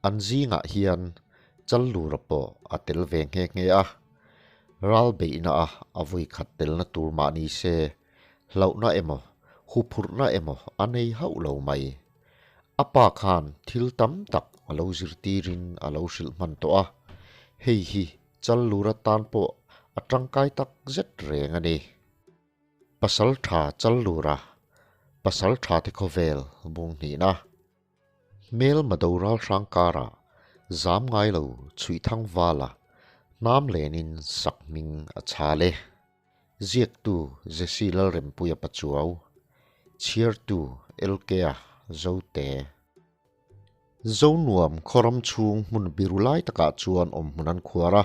An zingah hian Challura pawh a tel ve nghe nghe a, ral beihna a a vawi khat telna tur mah ni se, hlauhna emaw, huphurhna emaw a nei hauh lo mai. A pa khan thil tam tak a lo zirtirin a lo hrilh hman tawh a, hei hi Challura tan pawh a tangkai tak zet reng a ni. Pasal tha Challura, Pasal tha te khawvel bung hnihna. Hmelma doral hrang karah zam ngai lo chhuih thang vala hnam lenin sak hming a chhal e. Ziaktu Jesse Lalrempuia Pachuau, Chhiartu LK-a Zote. Zonuam khawram chhung hmun biru lai takah chuan awm hmun an khuar a,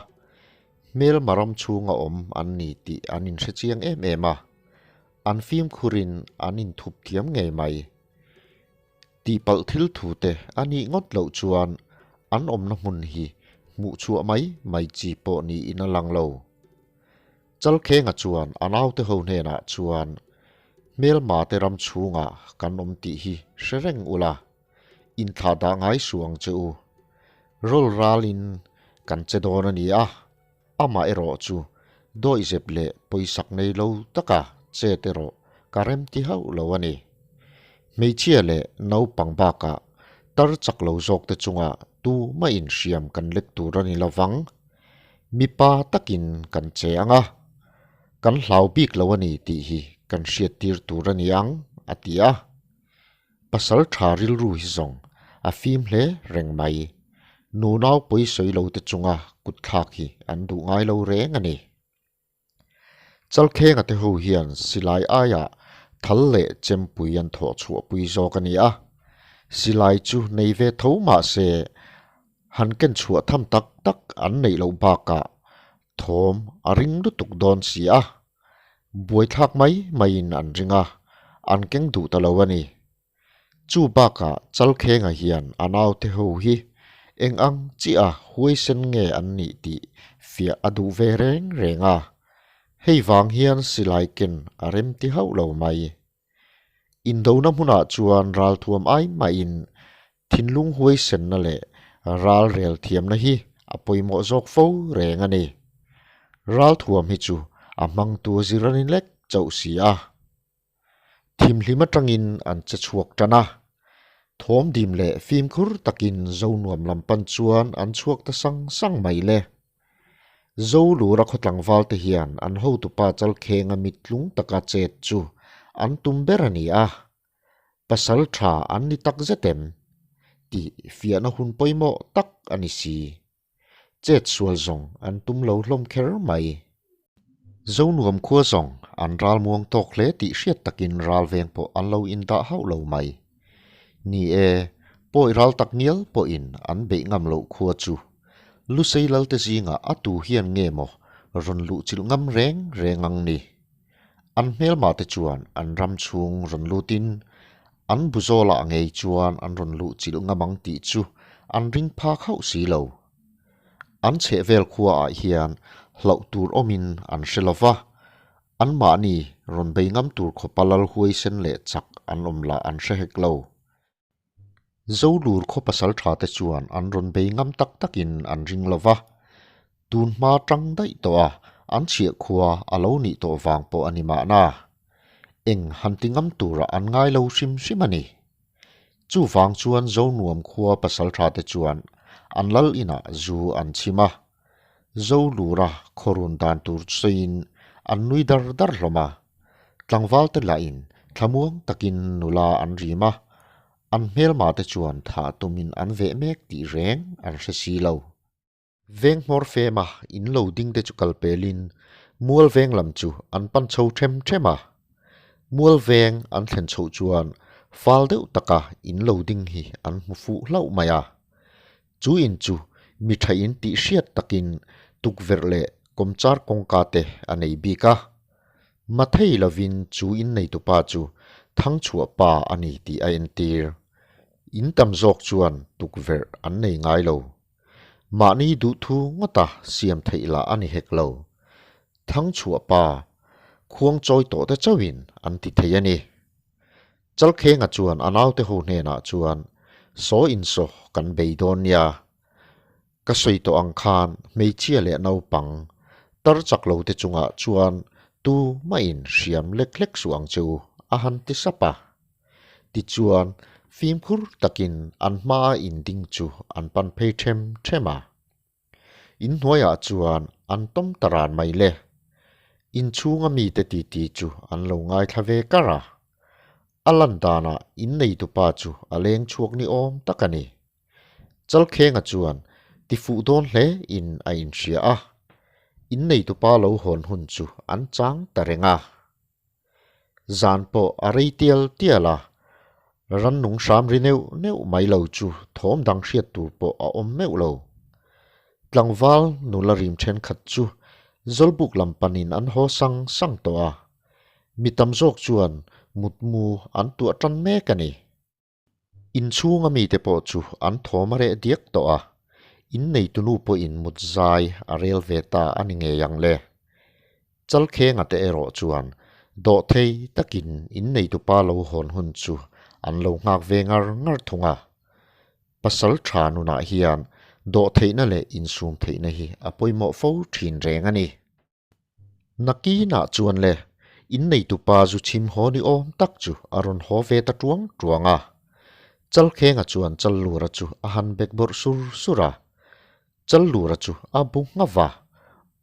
hmelma ram chhunga awm an ni tih an inhre chiang em em a, an fimkhurin an inthup thiam ngei mai. Tihpalh thil thu te a nih ngawt loh chuan an awmna hmun hi hmuh chhuah mai mai chi pawh niin a lang lo. Chalkhenga chuan a naute ho hnenah chuan, Hmelma te ram chhungah kan awm tih hi hre reng ula, inthlah dah ngai suh ang che u. Rawl ralin kan che dawn a ni a, amah erawh chu dawihzep leh pawisak nei lo taka chet erawh ka remti hauh lo a ni. Hmeichhia leh naupang bakah tar chak lo zawkte chungah tumah inhriam kan lek tur a ni lo vang. Mipa takin kan che ang a, kan hlau bik lo a ni tih hi kan hriattir tur a ni ang, a ti a. Pasal tha rilru hi zawng a fim hle reng mai. Nunau pawisawi lo te chunga kut thlak hi an duh ngai lo reng a ni. Chalkhenga te ho hian silai aiah thal leh chempui an thawh chhuahpui zawk a ni a. Silai chu nei ve tho mah se han ken chhuah tham tak tak an neih loh bakah thawm a ring lutuk dawn si a. Buaithlak mai maiin an ring a, an keng duh ta lo a ni. Chu bakah Chalkhenga hian a naute ho hi eng ang chiah a huaisen nge an nih tih fiah a duh ve reng reng a, hei vang hian silai ken a rem ti hauh lo mai. Indona hmunah chuan ralthuam ai mahin thinlung huaisenna leh ral rel thiamna hi a pawimawh zawk fo reng a ni. Ralthuam hi chu a hmangtu a zir a ni lek chauh si a. Thimhlim atangin an che chhuak tan a, thawmdim leh fimkhur takin Zonuam lam pan chuan an chhuak ta sang sang mai le. Zolura khaw tlangval te hian an hotupa Chalkhenga mittlung taka chet chu an tum ber a ni a, pasal tha an ni tak zet em? tih fiahna hun pawimawh tak a ni si. Chet sual zawng an tum lo hlawm kher mai. Zonuam khua zawng an ral muang tawk hle tih hriat takin ral veng pawh an lo indah hauh lo mai. Ni e, pawi ral tak ngial pawhin an beih ngam loh khua chu Lusei Lalte zingah a tu hian nge maw rawn luh chilh ngam reng reng ang ni. An hmelma te chuan an ram chhung rawn lutin an buzawlah ngei chuan an rawn luh chilh ngam ang tih chu an ring phak hauh si lo. An chhehvel khuaah hian hlauh tur awmin an hre lo va, anmahni rawn bei ngam tur khawpa lal huaisen leh chak an awm lah an hre hek lo. Zolur khaw pasal tha te chuan an rawn bei ngam tak takin an ring lo va, tun hma tang daih tawh a an chhiah khua a lo nih tawh vang pawh a ni mahna. Eng han ti ngam turah an ngai lo hrim hrim a ni. Chuvang chuan Zonuam khua pasal tha te chuan an lal inah zu an chhim a, Zolura khaw run dan tur sawiin an nui dar dar hlawm a. Tlangval te lahin thlamuang takin nula an rim a, an hmelma te chuan thah tumin an veh mek tih reng an hre si lo. Veng hmawr fema in lo ding te chu kal pelin mual veng lam chu an pan chho them them a. Mual veng an thlen chhoh chuan fal deuh taka in lo ding hi an hmu fuh hlauh mai a. Chu in chu mi tha in tih hriat takin tukverh leh kawmchar kawngka te a nei bik a. Mathei lovin chu in neitupa chu Thangchhuah pa a ni tih a entir. In tam zawk chuan tukverh an nei ngai lo. Mahni duhthu ngawta siam theih lah a ni hek lo. Thangchhuah pa khuang chawi tawh te chauhin an ti thei a ni. Chalkhenga chuan a naute ho hnenah chuan, Saw in saw kan bei dawn nia. Ka sawi tawh ang khan hmeichhia leh naupang tar chak lo te chungah chuan tu mahin hriam lek hlek suh ang che u, a han ti sap a. Tichuan, fimkhur takin an hmaa inding chu an pan phei ṭhem ṭhem a. Inhnuaiah chuan an tawm ta ran mai le. Inchhunga mite titi chu an lo ngaithla ve kar a. A lan danah inneitupa chu a leng chhuak ni awm tak a ni. Chalkhenga chuan tifuh dawn hle in a inhria a. Inneitupa lo hawn hun chu an chang ta reng a. Zan pawh a rei tial tial a, rannung hram ri neuh neuh mai lo chu thawm dang hriat tur pawh a awm meuh lo. Tlangval nula rim thenkhat chu Zawlbuk lam panin an haw sang sang tawh a, mi tam zawk chuan mutmu an tuah tan mek a ni. Inchhunga mite pawh chu an thawm a reh diak tawh a, inneitunu pawhin mut zai a rel ve ta a ni ngei ang le. Chalkhenga te erawh chuan dawhthei takin inneitupa lo hawn hun chu an lo nghak ve ngar ngar thung a. Pasal tha nunah hian dawhtheihna leh insum theihna hi a pawimawh fo thin reng a ni. Nakinah chuan le, inneitupa zu chhim haw ni awm tak chu a rawn haw ve ta tuang tuang a. Chalkhenga chuan Challura chu a han bek bawrh sur sur a. Challura chu a bu nghav a,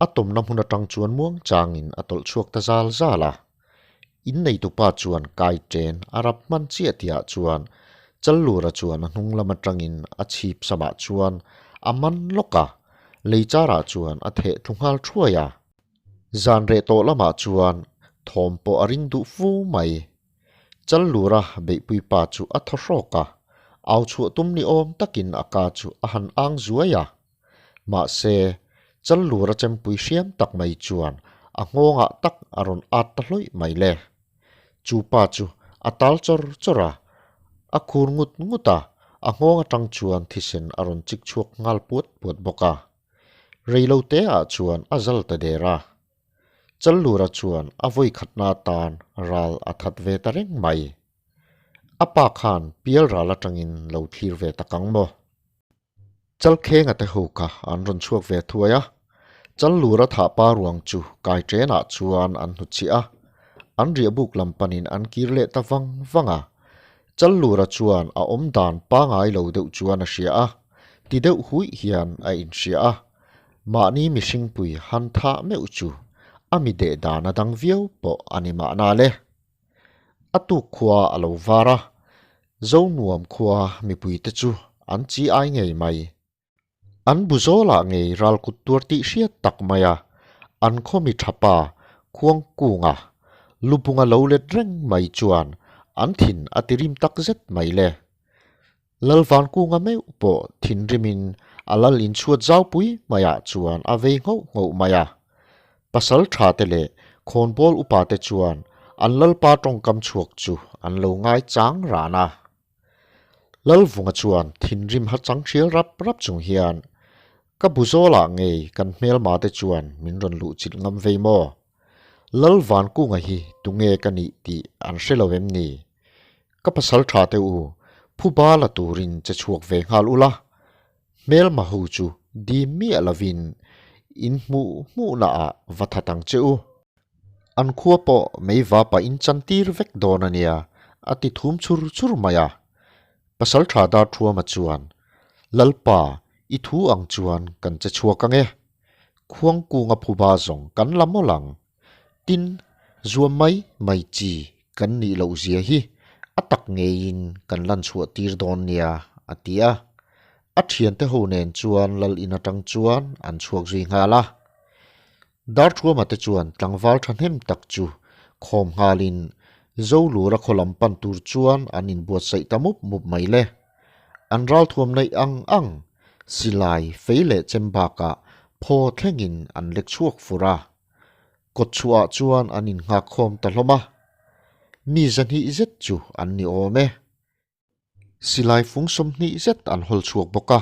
a tawmna hmun atang chuan muang changin a tawlh chhuak ta zal zal a. Inneitupa chuan kai chen a rap hman chiah tihah chuan Challura chuan a hnung lam atangin a chhip samah chuan a man lawk a, lei charah chuan a theh thu nghal thuai a. Zan reh tawh lamah chuan thawm pawh a ring duh fu mai. Challura beihpui pa chu a thaw hrawk a, au chhuah tum ni awm takin a ka chu a han ang zuai a. Mahse, Challura chempui hriam tak mai chuan a nghawngah tak a rawn at ta hlawih mai le. Chu pa chu a tal chawr chawr a, a khur ngut ngut a, a nghawng atang chuan thisen a rawn chik chhuak nghal puat puat bawk a. Reilote ah chuan a zal ta der a. Challura chuan a vawi khatna tan ral a that ve ta reng mai. A pa khan pial ral atangin lo thlir ve tak ang maw? Chalkhenga te ho kha an rawn chhuak ve thuai a, Challura thah pa ruang chu kai ṭenah chuan an hnutchhiah a, an riahbuk lam panin an kir leh ta vang vang a. Challura chuan a awm dan pangai lo deuh chuan a hria a, ti deuh huih hian a inhria a, mahni mihringpui han thah meuh chu a mi deh dan a dang viau pawh a ni mahna le. A tuk khua a lo var a, Zonuam khua mipuite chu an chi ai ngei mai. An bu zawlah ngei ral kut tuar tih hriat tak mai a, an khawmi tha pa Khuangkunga lubunga lo let reng mai chuan an thin a ti rim tak zet mai le. Lalvankunga meuh pawh thinrimin a lal inchhuat zaupui maiah chuan a vei nghauh nghauh mai a. Pasal tha te leh khawnbawl upa te chuan an lalpa tawngkam chhuak chu an lo ngai chang ran a. Lalvunga chuan thinrim ha chang hrial rap rap chung hian, Ka bu zawlah ngei kan hmelma te chuan min rawn luh chilh ngam vei maw? Lalvankunga hi tunge ka nih tih an hre lo em ni? Ka pasal tha te u, phuba la turin che chhuak ve nghal ula, hmelma ho chu dim miah lovin in hmuh hmuhna ah va that ang che u. An khua pawh meiva pah in chan tir vek dawn a nia, a ti thum chur chur mai a. Pasal tha Darthuama chuan, Lalpa, i thu ang chuan kan che chhuak ang e. Khuangkunga phuba zawng kan la mawlh ang. Tin, zuam mai mai chi kan nih loh zia hi a tak ngeiin kan lan chhuah tir dawn nia, a ti a. A thiante ho nen chuan lal in atang chuan an chhuak zui nghal a. Darthuama te chuan tlangval thahnem tak chu khawm nghalin Zolura khaw lam pan tur chuan an inbuatsaih ta mup mup mai le. An ralthuam neih ang ang, silai, fei leh chem bakah phaw thlengin an lek chhuak fur a. Kawt chhuahah chuan an innghak khawm ta hlawm a. Mi zahnih zet chu an ni awm e. Silai fung 20 zet an hawl chhuak bawk a,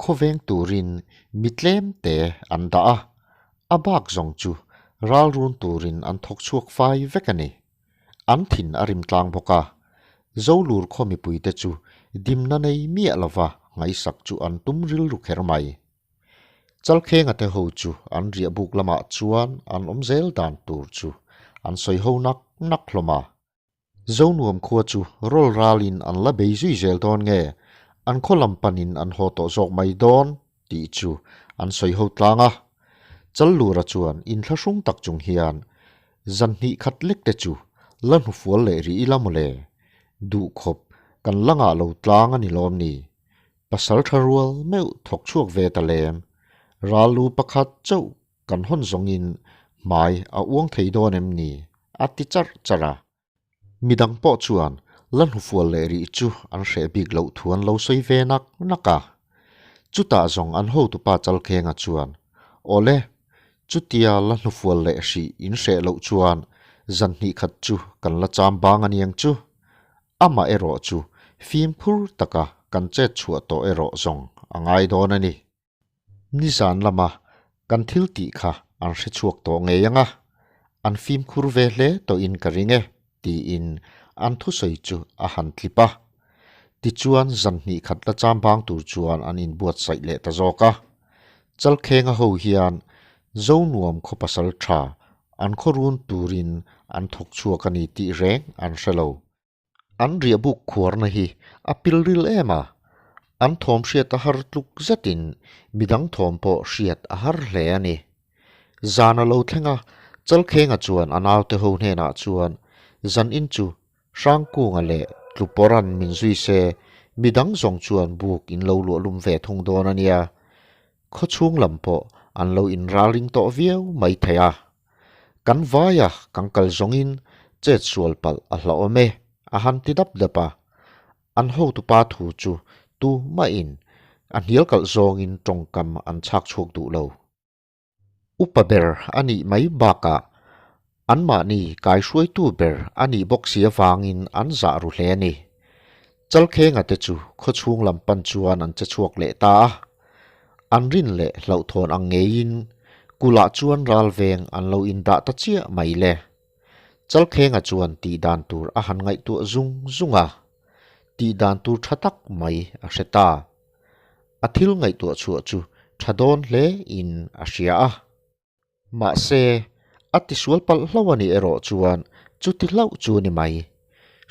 khawveng turin mi tlem te an dah a, a bak zawng chu ral run turin an thawk chhuak fai vek a ni. An thin a rim tlang bawk a, Zolur khaw mipuite chu dimna nei miah lova ngaihsak chu an tum rilru kher mai. Chalkhenga te ho chu an riah buk lamah chuan an awm zel dan tur chu an sawi ho nak nak hlawm a. Zonuam khua chu rawl ralin an la bei zui zel dawn nge, an khaw lam panin an haw tawh zawk mai dawn tih chu an sawi ho tlang a. Challura chuan inthlahrung tak chung hian zan hnih khat lek te chu la hnufual leh rih ila mawle, duhkhawp kan la ngah lo tlang a ni lawm ni? Pasal tha rual meuh thawk chhuak ve ta lem, ral lu pakhat chauh kan hawn zawngin hmai a uang thei dawn em ni? a ti charh charh a. Midang pawh chuan la hnufual leh rih chu an hreh bik loh thu an lo sawi ve nak nak a. Chutah zawng an hotupa Chalkhenga chuan, Awle, chutia la hnufual leh hrih in hreh loh chuan zan hnih khat chu kan la cham bang a niang chu. Amah erawh chu fimkhur taka kan chet chhuah tawh erawh zawng a ngai dawn a ni. Nizan lama kan thil tih kha an hre chhuak tawh ngei ang a, an fimkhur ve hle tawhin ka ring e, tiin an thusawi chu a han tlip a. Tichuan zan hnih khat la cham bang tur chuan an inbuatsaih leh ta zawk a. Chalkhenga ho hian Zonuam khaw pasal tha an khaw run turin an thawk chhuak a ni tih reng an hre lo. An riahbuk khuarna hi a pilril em a, an thawm hriat a har tluk zetin midang thawm pawh hriat a har hle a ni. Zan a lo thleng a, Chalkhenga chuan a naute ho hnenah chuan zan in chu Hrangkunga leh Tlupawra'n min zui se, midang zawng chuan buk in lo luahlum ve thung dawn a nia. Khawchhung lam pawh an lo inralring tawh viau mai thei a. Kan vaia kan kal zawngin chet sual palh a hlauhawm e, a han ti dap dap a. An hotupa thu chu tu mahin a hnial kalh zawngin tawngkam an chhak chhuak duh lo. Upa ber a nih mai bakah anmahni kaihruaitu ber a nih bawk si avangin an zah ru hle a ni. Chalkhenga te chu khawchhung lam pan chuan an che chhuak leh ta a. An rin leh hlauhthawn ang ngeiin kulah chuan ralveng an lo indah ta chiah mai le. Chalkhenga chuan tih dan tur a han ngaihtuah zung zung a, tih dan tur tha tak mai a hre ta. A thil ngaihtuah chhuah chu tha dawn hle in a hria a. Mahse, a tisual palh hlauh a nih erawh chuan chuti hlauh chu ni mai.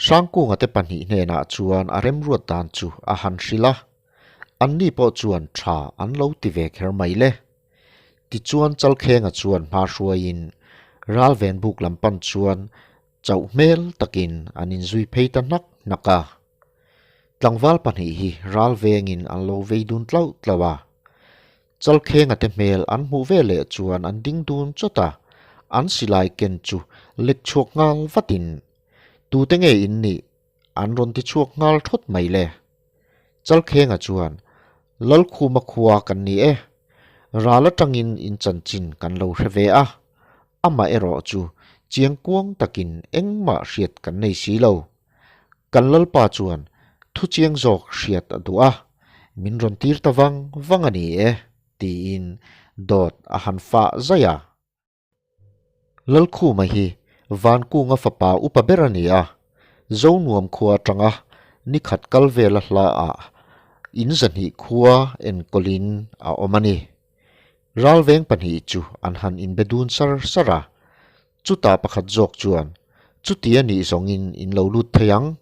Hrangkunga te pahnih hnenah chuan a remruat dan chu a han hrilh a, anni pawh chuan tha an lo ti ve kher mai le. Tichuan Chalkhenga chuan hma hruaiin Ralvenbuk lam pan chuan chauh hmel takin an inzui phei ta hnak hnak a. Tlangval pahnih hi ralvengin an lo vei dun tlauh tlauh a. Chalkhenga te hmel an hmuh ve leh chuan an ding dun chawt a, an silai ken chu lek chhuak nghal vatin, Tute nge in nih? an rawn ti chhuak nghal thawt mai le. Chalkhenga chuan, Lalkhuma khua kan ni e, ral atangin in chanchin kan lo hre ve a, amah erawh chu chiang kuang takin engmah hriat kan nei si lo. Kan Lalpa chuan thu chiang zawk hriat a duh a, min rawn tir ta vang vang a ni e, tiin dawt a han fah zaih a. Lalkhuma hi Vankunga fapa upa ber a ni a, Zonuam khua atanga ni khat kal vela hlaah in zahnih khua enkawlin a awm a ni. Ralveng pahnih chu an han inbe dun sar sar a, Chutah pakhat zawk chuan, Chuti a nih zawngin in lo lut thei ang.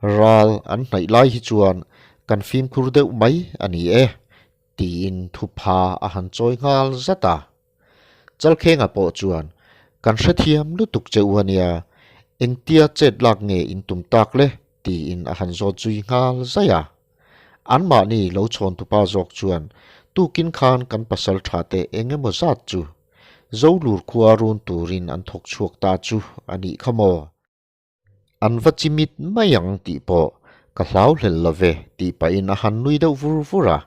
Ral an hnaih lai hi chuan kan fimkhur deuh mai a ni e, tiin thupha a han chawi nghal zat a. Chalkhenga pawh chuan, Kan hrethiam lutuk che u a nia, engtia chet lak nge in tum tak le? tiin a han zawt zui nghal zaih a. Anmahni lo chhawntupa zawk chuan, Tukin khan kan pasal tha te eng emaw zat chu Zolur khua run turin an thawk chhuak ta chu a nih kha maw? An va chimit mai ang tih pawh ka hlau hlel lo ve tih pahin a han nui deuh vur vur a.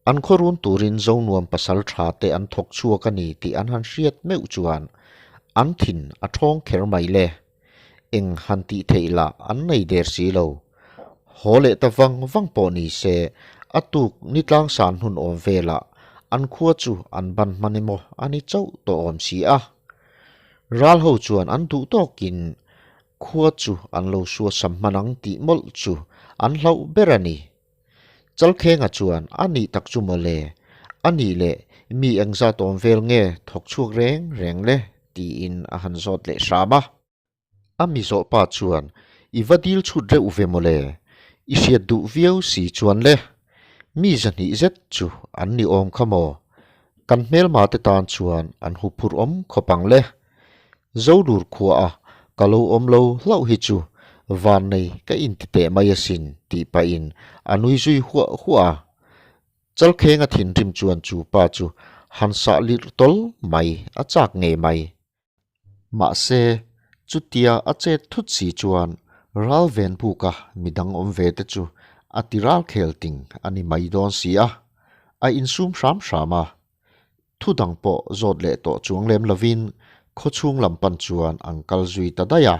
An khaw run turin Zonuam pasal tha te an thawk chhuak a ni tih an han hriat meuh chuan an thin a thawng kher mai le. Eng han tih theih lah an nei der si lo. Haw leh ta vang vang pawh ni se, a tuk ni tlangsan hun awm velah an khua chu an ban hman emaw a ni chauh tawh awm si a. Ral ho chuan an duh tawkin. Khua chu an lo suasam hman ang tih mawlh chu an hlauh ber a ni. Chalkhenga chuan a nih tak chu mawle, a nih leh mi engzat awm vel nge thawk chhuak reng reng le tiin a han zawt leh hram a. A mi zawh pa chuan i va dil chhut reuh ve mawle, i hriat duh viau si chuan le, mi zahnih zet chu an ni awm kha maw, kan hmelma te tan chuan an huphurh awm khawp ang le. Zolur khua a ka lo awm lo hlauh hi chu vannei ka inti teh mai asin tih pahin a nui zui huah huah a. Chalkhenga thinrim chuan chu pa chu han sah lirh tawl mai a chak ngei mai. Mahse, chutia a chet thut si chuan ral ven buka midang awm ve te chu a ti ral khel ting a ni mai dawn si a, a insum hram hram a. Thu dang pawh zawt leh tawh chuang lem lovin khawchhung lam pan chuan an kal zui ta daih a.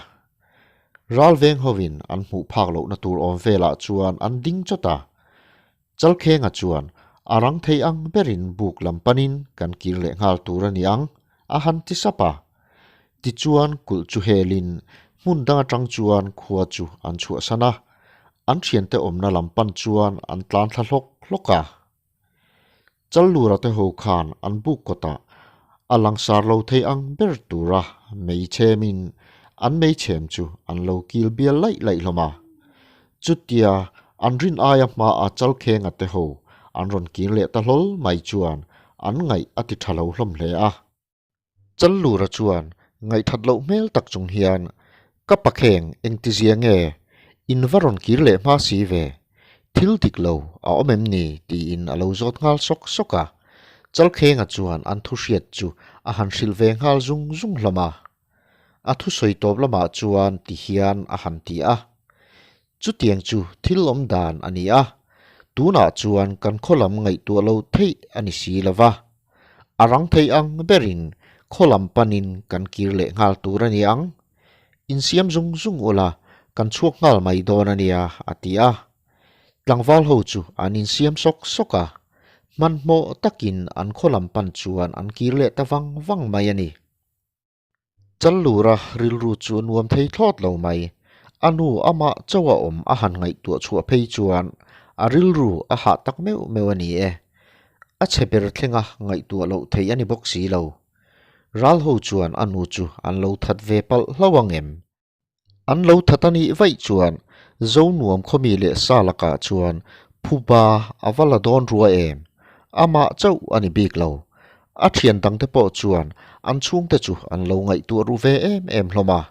Ral veng hovin an hmuh phak lohna tur awm velah chuan an ding chawt a. Chalkhenga chuan a rang thei ang berin buk lam panin kan kir leh nghal tur a ni ang a han ti sap a. Tichuan kulh chu helin hmun dang atang chuan khua chu an chhuahsan a, an thiante awmna lam pan chuan an tlan thla hlawk hlawk a. Challura te ho khan an buk kawtah a langsar lo thei ang ber tura mei chhemin an mei chhem chu an lo kil bial laih laih hlawm a. Chutia an rin aia hmaa Chalkhenga te ho an rawn kir leh ta hlawl mai chuan an ngaih a ti tha lo hlawm hle a. Challura chuan ngaihthat loh hmel tak chung hian, Ka pakheng engtizia nge? In va rawn kir leh hma si ve. Thil dik lo a awm em ni? tiin a lo zawt nghal sawk sawk a. Chalkhenga chuan an thu hriat chu a han hrilh ve nghal zung zung hlawm a. A thusawi tawp lamah chuan ti hian a han ti a. Chutiang chu thil awm dan a ni a, tunah chuan kan khaw lam ngaihtuah lo theih a ni si lo va. A rang thei ang berin khaw lam panin kan kir leh nghal tur a ni ang. Insiam zung zung ula, kan chhuak nghal mai dawn a nia, a ti a. Tlangval ho chu an insiam sawk sawk a, hmanhmawh takin an khaw lam pan chuan an kir leh ta vang vang mai a ni. Challura rilru chu a nuam thei thlawt lo mai. A nu amah chauh a awm a han ngaihtuah chhuah phei chuan a rilru a hah tak meuh meuh a ni e. A chhe ber thlenga ngaihtuah loh theih a ni bawk si lo. Ral ho chuan a nu chu an lo that ve palh hlauh ang em? An lo that a nih vaih chuan Zonuam khawmi leh sa lakah chuan phuba a va la dawn rua em? Amah chauh a ni bik lo. A thian dangte pawh chuan an chhungte chu an lo ngaihtuah ru ve em em hlawm a.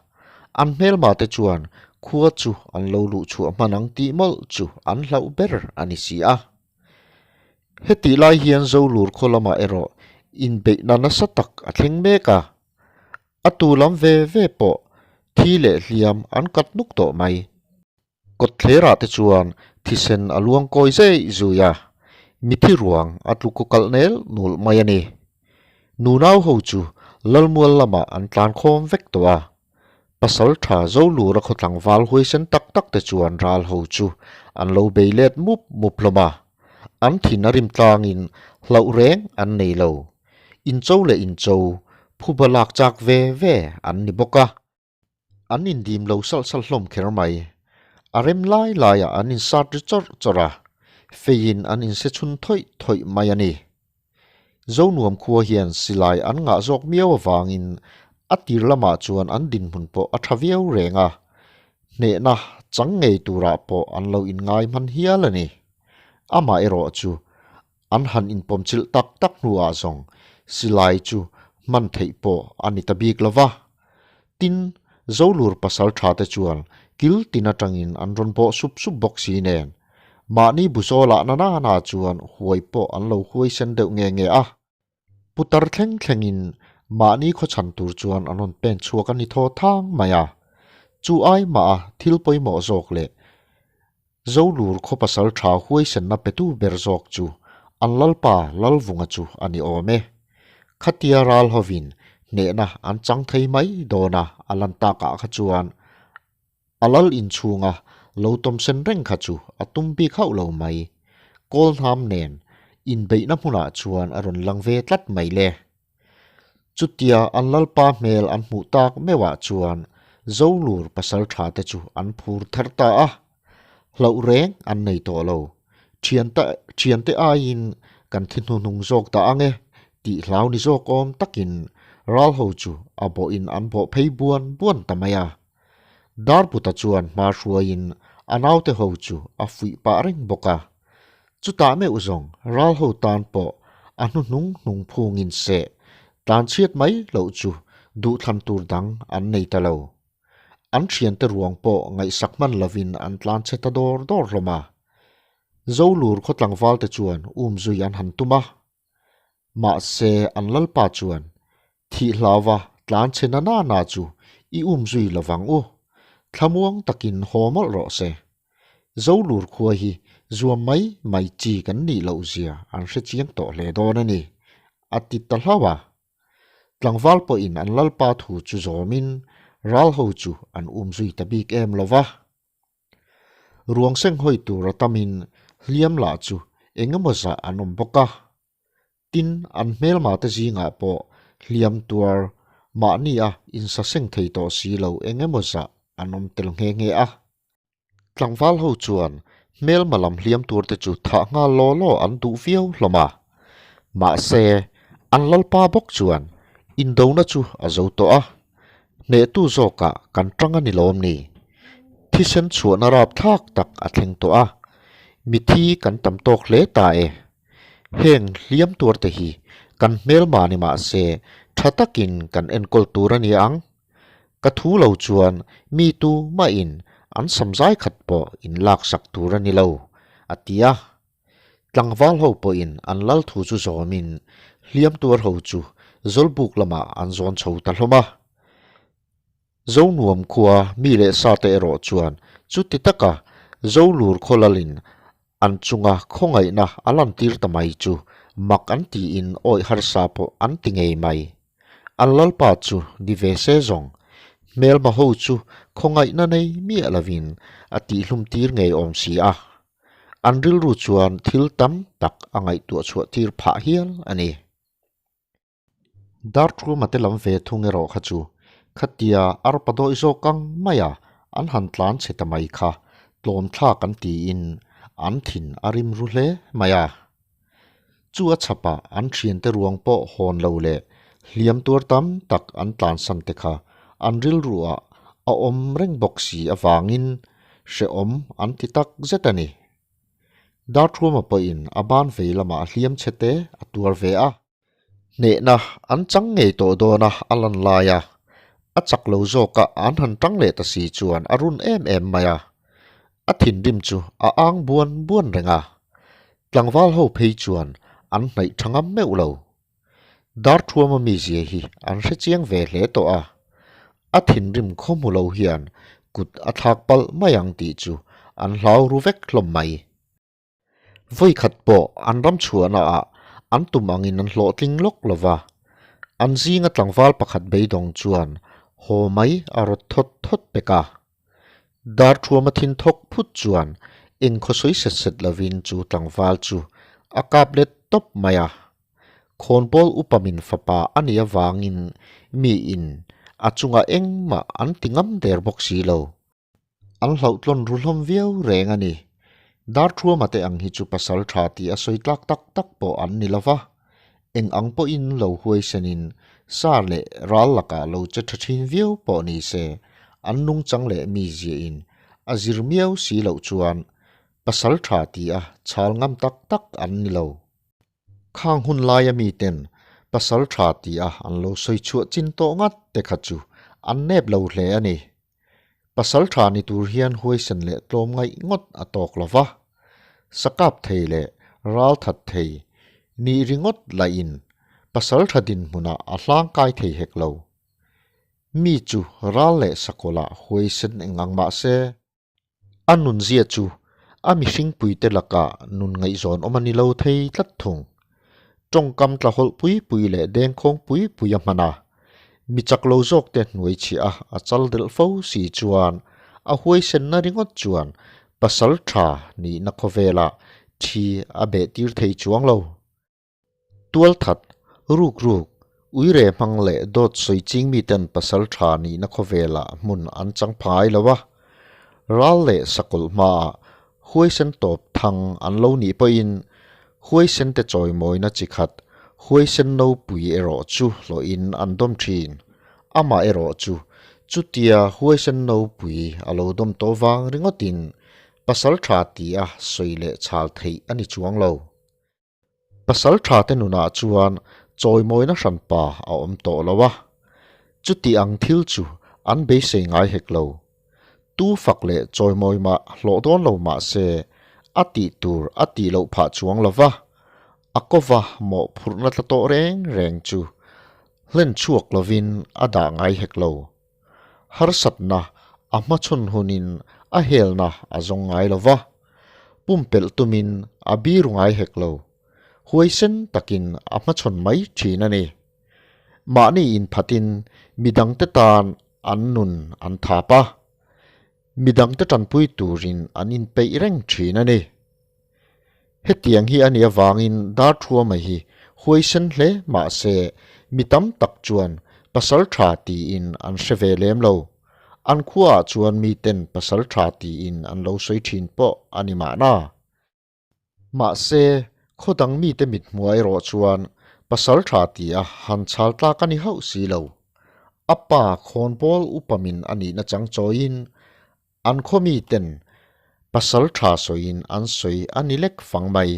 An hmelma te chuan khua chu an lo luh chhuah hman ang tih mawlh chu an hlauh ber a ni si a. Hetih lai hian Zolur khaw lamah erawh inbeihna nasa tak a thleng mek a. A tu lam ve ve pawh thi leh hliam an kat nuk tawh mai. Kawtthlerah te chuan thisen a luang kawi zeih zui a, mithi ruang a tlu kaw kalh nel nulh mai a ni. Nunau ho chu Lalmual lamah an tlan khawm vek tawh a, pasal tha Zolura khaw tlangval huaisen tak tak te chuan ral ho chu an lo bei let mup mup hlawm a, an thin a rim tlangin hlauh reng an nei lo. Incho leh incho phuba lak chak ve ve an ni bawk a. An indim lo salh salh hlawm kher mai. A rem lai laiah an insat ri chawrh chawrh a, feiin an inse chhun thawih thawih mai a ni. Zonuam khua hian silai an ngah zawk miau avangin a tir lamah chuan an dinhmun pawh a tha viau reng a, hnehna chang ngei turah pawh an lo inngai hman hial a ni. Amaherawh chu An han inpawmchilh tak tak hnuah zawng silai chu hman theih pawh a ni ta bik lo va. Tin, Zolur pasal tha te chuan kil tin atangin an rawn bawh sup sup bawk si nen, mahni buzawlah na na na chuan huai pawh an lo huaisen deuh nge nge a. Putar thleng thlengin mahni khawchhan tur chuan an rawn pen chhuak a ni thaw thang mai a. Chu ai mah a thil pawimawh zawk leh Zolur khaw pasal tha huaisenna petu ber zawk chu an Lalpa Lalvunga chu a ni awm e. Khatia ral hovin hnehna an chang thei mai dawn a a lan takah kha chuan A lal inchhunga lo tawmsen reng kha chu a tum bik hauh lo mai. Kawl hnam nen inbeihna hmunah chuan a rawn lang ve tlat mai le. Chutia an lalpa hmel an hmuh tak meuhah chuan Zolur pasalṭha te chu an phur thar ta a, hlauh reng an nei tawh lo. Thiante thiante aiin kan thi hnuhnung zawk dah ang e tih hlau ni zawk awm takin ral ho chu a bawhin an bawh phei buan buan ta mai a. Darbuta chuan hma hruaiin a naute ho chu a fuih pah reng bawk a. Chutah meuh zawng ral ho tan pawh a hnuhnung hnung phungin seh tlan chhiat mai loh chu duhthlan tur dang an nei ta lo. An thiante ruang pawh ngaihsak hman lovin an tlan chhe ta dawr dawr hlawm a. Zolur khaw tlangvalte chuan umzui an han tum a. Mahse an lalpa chuan Thih hlauva tlan chhe na na chu i umzui lovang u. Thlamuang takin haw mawlh rawh se. Zolur khua hi zuam mai mai chi kan nih loh zia an hre chiang tawh hle dawn a ni, a ti ta hlauh a. Tlangval pawhin an lalpa thu chu zawmin ral ho chu an umzui ta bik em lo va. Ruang seng hawi tur a tamin hliam lah chu eng emaw zah an awm bawk a. Tin, an hmelma te zingah pawh hliam tuar mahnia insaseng thei tawh si lo eng emaw zah an awm tel nghe nghe a. Tlangval ho chuan hmelma lam hliam tur te chu thah nghal law law an duh viau hlawm a. Mahse, an lalpa bawk chuan indona chu a zo tawh a, hnehtu zawkah kan tang a ni lawm ni? Thisen chhuahna rapthlak tak a thleng tawh a, mithi kan tam tawk hle ta e. Heng hliam tuar te hi kan hmelma ni mahse tha takin kan enkawl tur a ni ang. Ka thu lo chuan mi tu mahin an samzai khat pawh in laksak tur a ni lo, a ti a. Tlangval ho pawhin an lal thu chu zawmin hliam tuar ho chu Zawlbuk lamah an zawn chho ta hlawm a. Zonuam khua mi leh sa te erawh chuan chuti taka Zolur khaw lalin an chunga khawngaihna a lantir ta mai chu mak an tiin awih harsa pawh an ti ngei mai. An lalpa chu ni ve se zawng, hmelma ho chu khawngaihna nei miah lovin a tihhlum tir ngei awm si a. An rilru chuan thil tam tak a ngaihtuah chhuah tir phah hial a ni. Darthuma te lam ve thung erawh kha chu khatia arpa dawih zawk ang maia an han tlan chhe ta mai kha tlawm thlak an tiin an thin a rim ru hle mai a. Chu a chhapah an thiante ruang pawh hawn lo leh hliam tuar tam tak an tlansan te kha an rilruah a awm reng bawk si avangin hrehawm an ti tak zet a ni. Darthuma pawhin a ban vei lamah hliam chhe te a tuar ve a. Hnehna an chang ngei tawh dawn a a lan lai a, a chak lo zawk a an han tang leh ta si chuan a run em em mai a. A thinrim chu a ang buan buan reng a, tlangval ho phei chuan an hnaih tha ngam meuh lo. Darthuama mizia hi an hre chiang ve hle tawh a, a thinrim khaw hmu lo hian kut a thlak palh mai ang tih chu an hlau ru vek hlawm mai. Vawikhat pawh an ram chhuahna ah an tum angin an hlawhtling lawk lo va, an zinga tlangval pakhat beidawng chuan haw mai a rawt thawt thawt pek a. Darthuama thin thawk phut chuan eng khawsawi set set lovin chu tlangval chu a kap let tawp mai a. Khawnbawl upa min fapa a nih avangin miin a chungah engmah an ti ngam der bawk si lo. An hlauhtlawn ru hlawm viau reng a ni. Darthuama te ang hi chu pasal tha tih a sawi tlak tak tak pawh an ni lo va. Eng ang pawhin lo huaisenin sa leh ral lakah lo che tha thin viau pawh ni se, an nungchang leh miziain a zir miau si loh chuan pasal tha tih a chhal ngam tak tak an ni lo. Khang hun laia miten pasal tha tih a an lo sawi chhuah chin tawh ngat te kha chu an nep lo hle a ni. Pasal tha ni tur hian huaisen leh tlawm ngaih ngawt a tawk lo va, sakap thei leh ral that thei nih ringawt lahin pasal tha dinhmunah a hlangkai thei hek lo. Mi chu ral leh sakawlah huaisen eng ang mah se, A nunzia chu a mihringpuite lakah nun ngaihzawn awm a ni lo thei tlat thung. Tawngkam tlahawlh pui pui leh dengkhawng pui pui a hman a, mi chak lo zawkte hnuai chhiah a a chal delh fo si chuan a huaisenna ringawt chuan pasal tha nihna khawvelah thi a behtir thei chuang lo. Tualthat, ruk ruk, Uire hmang leh dawt sawi ching miten pasal tha nihna khawvelah hmun an chang phai lo a, ral leh sakawlh hmaah huaisen tawp thang an lo nih pawhin huaisen te chawimawina chi khat huaisen nopui erawh chu hlawhin an dawm thin. Amah erawh chu chutia huaisen nopui a lo dawm tawh vang ringawtin pasal tha tia sawi leh chhal theih a ni chuang lo. Pasal tha te nunah chuan chawimawina hranpa a awm tawh lo a, chuti ang thil chu an beisei ngai hek lo. Tu fak leh chawimawi mah hlawh dawn lo mah se a tih tur a tih loh phah chuang lo va, a kova mawhphurhna tla tawh reng reng chu hlen chhuak lovin a dah ngai hek lo. Harsatna a hmachhawn hunin a helna a zawng ngai lo va, pumpelh tumin a biru ngai hek lo. Huaisen takin a hmachhawn mai thin a ni. Mahni inphatin midangte tan an nun an thap a, midangte tanpui turin an inpeih reng thin a ni. Hetiang hi a nih avangin Darthuama hi huaisen hle mah se mi tam tak chuan pasal tha tiin an hre ve lem lo. An khuaah chuan miten pasal tha tiin an lo sawi thin pawh a ni mahna. Mahse, khaw dang mite mithmuah erawh chuan pasal tha tia han chhal tlak a ni hauh si lo. A pa khawnbawl upamin a nihna chang chawiin An khaw miten pasal tha sawiin an sawi a ni lek fang mai.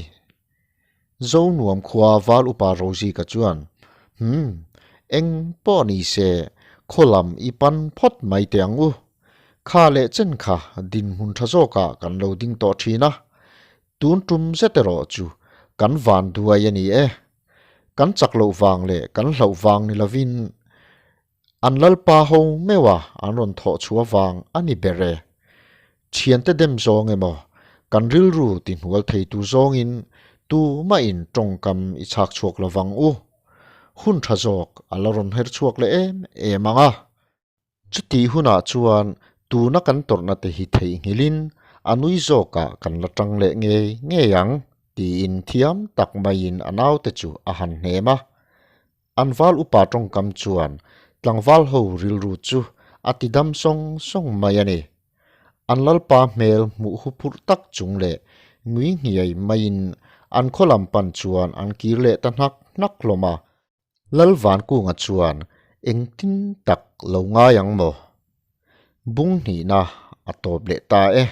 Zo nuam khua val upa Rozika chuan, Hum, eng pawh ni se, khaw lam i pan phawt mai teh ang u. Kha leh chen kha dinhmun tha zawkah kan lo ding tawh thin a, tun tum zet erawh chu kan van duai a ni e. Kan chak loh vang leh kan hlauh vang ni lovin An lalpa ho meuh a an rawn thawh chhuah vang a ni ber e. Thiante dem zawng emaw, kan rilru ti hnual thei tur zawngin tumahin tawngkam i chhak chhuak lo vang u. Hun tha zawk a la rawn her chhuak leh em em ang a. Chutih hunah chuan tuna kan tawrhna te hi theihnghilhin a nui zawkah kan la tang leh ngei ngei ang tiin thiam tak maiin a naute chu a han hnem a. An val upa tawngkam chuan tlangval ho rilru chu a ti dam sawng sawng mai a ni. An lalpa hmel hmuh huphurh tak chung leh ngui nghiai maiin an khaw lam pan chuan an kir leh ta hnak hnak hlawm a. Lal Vankunga chuan engtin tak lo ngai ang maw? Bung hnihna a tawp leh ta e.